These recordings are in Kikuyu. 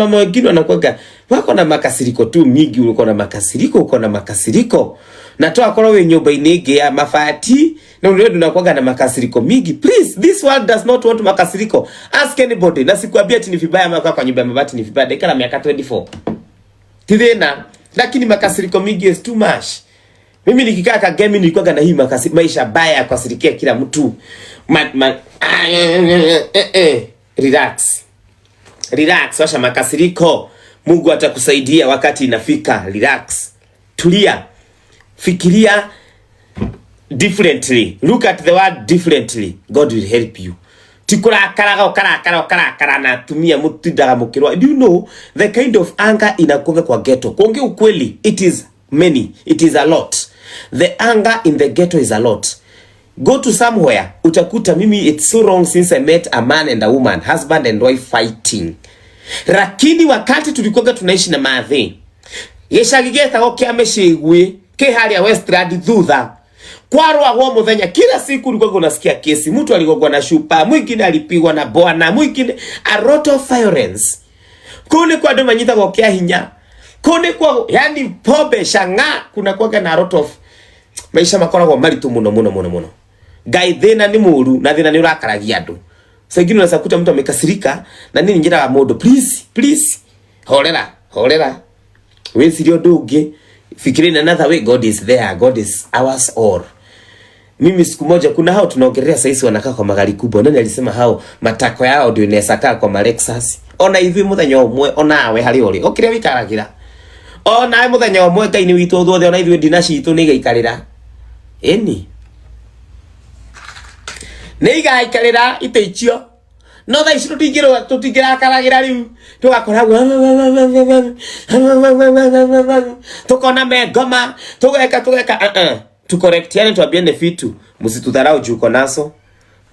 Wamama wengine wanakuwaga wako na makasiriko tu mingi, uko na makasiriko, uko na makasiriko na to akorwo wi nyumba-inĩ ĩngĩ ya mabati na nĩ unakuwaga na makasiriko mingi. Please, this world does not want makasiriko. Ask anybody. Na sikuambia ati ni vibaya ama kwa nyumba ya mabati ni vibaya. Ndaikara miaka 24 ti thĩna, lakini makasiriko mingi is too much. Mimi nikikaa Kangemi nilikuwaga na hii maisha baya ya kukasirikia kila mtu. Ma, ma, ah, eh, eh, eh. Relax. Relax, washa makasiriko. Mungu atakusaidia wakati inafika. Relax. Tulia. Fikiria differently. Look at the world differently. God will help you. Ti kurakaraga ukarakara ukarakara na atumia mutindaga mukirwa. Do you know the kind of anger inakuanga kwa ghetto? Kuongea ukweli, it is many. It is a lot. The anger in the ghetto is a lot. Go to somewhere utakuta mimi it's so wrong since I met a man and a woman, husband and wife fighting. Lakini wakati tulikuwa tunaishi na mathe gĩcagi gĩtagwo kĩa mĩcĩgwĩ kĩ harĩa Westland thutha kwarwagwo muthenya kila siku ulikuwa unasikia kesi, mtu aligongwa na shupa, mwingine alipigwa na bwana, mwingine a lot of violence. Kuu ni kwa andũ manyitagwo kĩa hinya, kuu ni kwa yani pombe chang'aa, kuna kwaga na a lot of maisha makoragwo maritũ mũno mũno mũno mũno. Ngai thĩna nĩ mũru na thĩna nĩ ũrakaragia andũ. Saa ingine unaweza kuta mtu amekasirika na nini njĩraga mũndũ please please horera horera wĩcirie ũndũ ũngĩ, fikiria in another way. God is there, God is ours all. Mimi siku moja kuna hao tunaongelea saizi wanakaa kwa magari kubwa. Nani alisema hao matako yao ndio inaweza kaa kwa Malexus? Ona ithuĩ mũthenya ũmwe onawe harĩa ũrĩ o kĩrĩa wĩikaragĩra onawe mũthenya ũmwe Ngai nĩ witũ othe ona ithuĩ ndina citũ nĩ igaikarĩra ĩni nĩ igaikarĩra itĩ icio no thaa ici tũtingĩrakaragĩra rĩu tũgakoragwo tukona me ngoma tugeka tugeka uh-uh. Tukorektiane, tuambiane vitu, msitudharau juu uko nazo.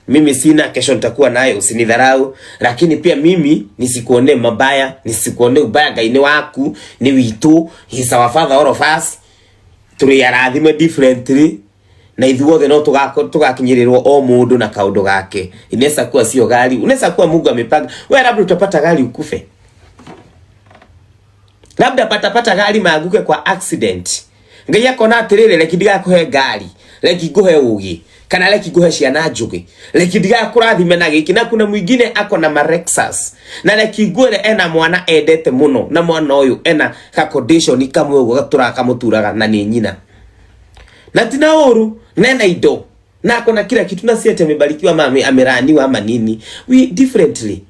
Mimi sina, kesho nitakuwa nayo, usinidharau. Lakini pia mimi nisikuone mabaya, nisikuone ubaya. Ngai nĩ waku, nĩ witũ, he is our father, all of us. Tũrĩ arathime differently na ithuothe no tugakinyĩrĩrwo o mũndũ na kaũndũ gake. Inaweza kuwa sio gari, unaweza kuwa Mungu amepanga wewe, labda utapata gari ukufe, labda patapata gari maanguke kwa accident. Ngai akona atiriri, reki ndigakũhe ngari, reki nguhe ũgĩ kana reki nguhe ciana njũgĩ, reki ndigakũrathime na gĩkĩ. Na kuna mwingine ako na Marexus, na reki ngwĩre ena mwana endete mũno, na mwana ũyũ ena ka condition kamwe ũguo gatũraga kamũturaga na nĩ nyina na tina ũru na ena indo na ako na kila kitu, na si ati amebarikiwa ama amelaaniwa ama nini. We differently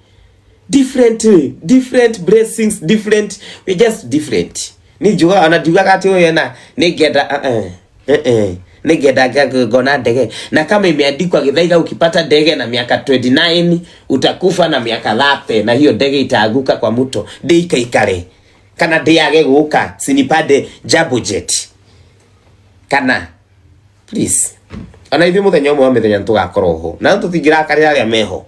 differently different blessings, different, we just different. Ni njugaga ona ndiugaga atĩ ũyũ ena nĩngenda nĩngenda ngona ndege, na kama imeandikwa Githaiga ukipata ndege na miaka 29 utakufa na miaka 30 na hiyo ndege itaanguka kwa mto, ndĩikaikare kana ndĩage gũka sinipande jumbo jet kana please. Ona ithuĩ mũthenya ũmwe wa mĩthenya nĩtũgakorwo ho na tũtingĩrakarĩra arĩa meho.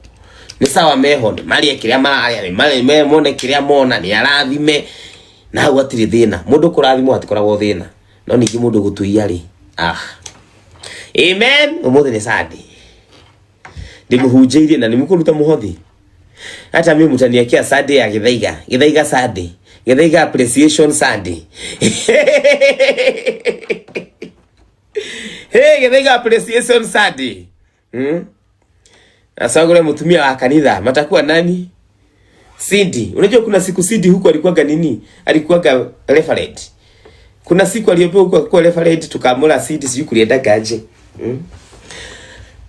Nĩ sawa meho, nĩ marĩe kĩrĩa mararĩa, nĩ marĩe mone kĩrĩa mona, nĩ arathime na hau hatirĩ thĩna. Mũndũ kũrathimwo hatikoragwo thĩna, no ningĩ mũndũ gũtuia rĩ, ah, amen. Ũmũthĩ nĩ Sunday, ndĩmũhunjĩirie na nĩmũkũruta mũhothi. Hata mimi mtaniekea Sunday ya Githaiga, Githaiga Sunday, Githaiga appreciation Sunday. Hey, Githaiga appreciation Sunday. Asagure mutumia wa kanitha matakuwa nani? Cindy. Unajua kuna siku Cindy huku alikuwaga nini? Alikuwaga referent. Kuna siku aliyopewa huku alikuwa referent, tukamula Cindy, sijui kuliendaga aje.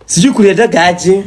Sijui kuliendaga aje.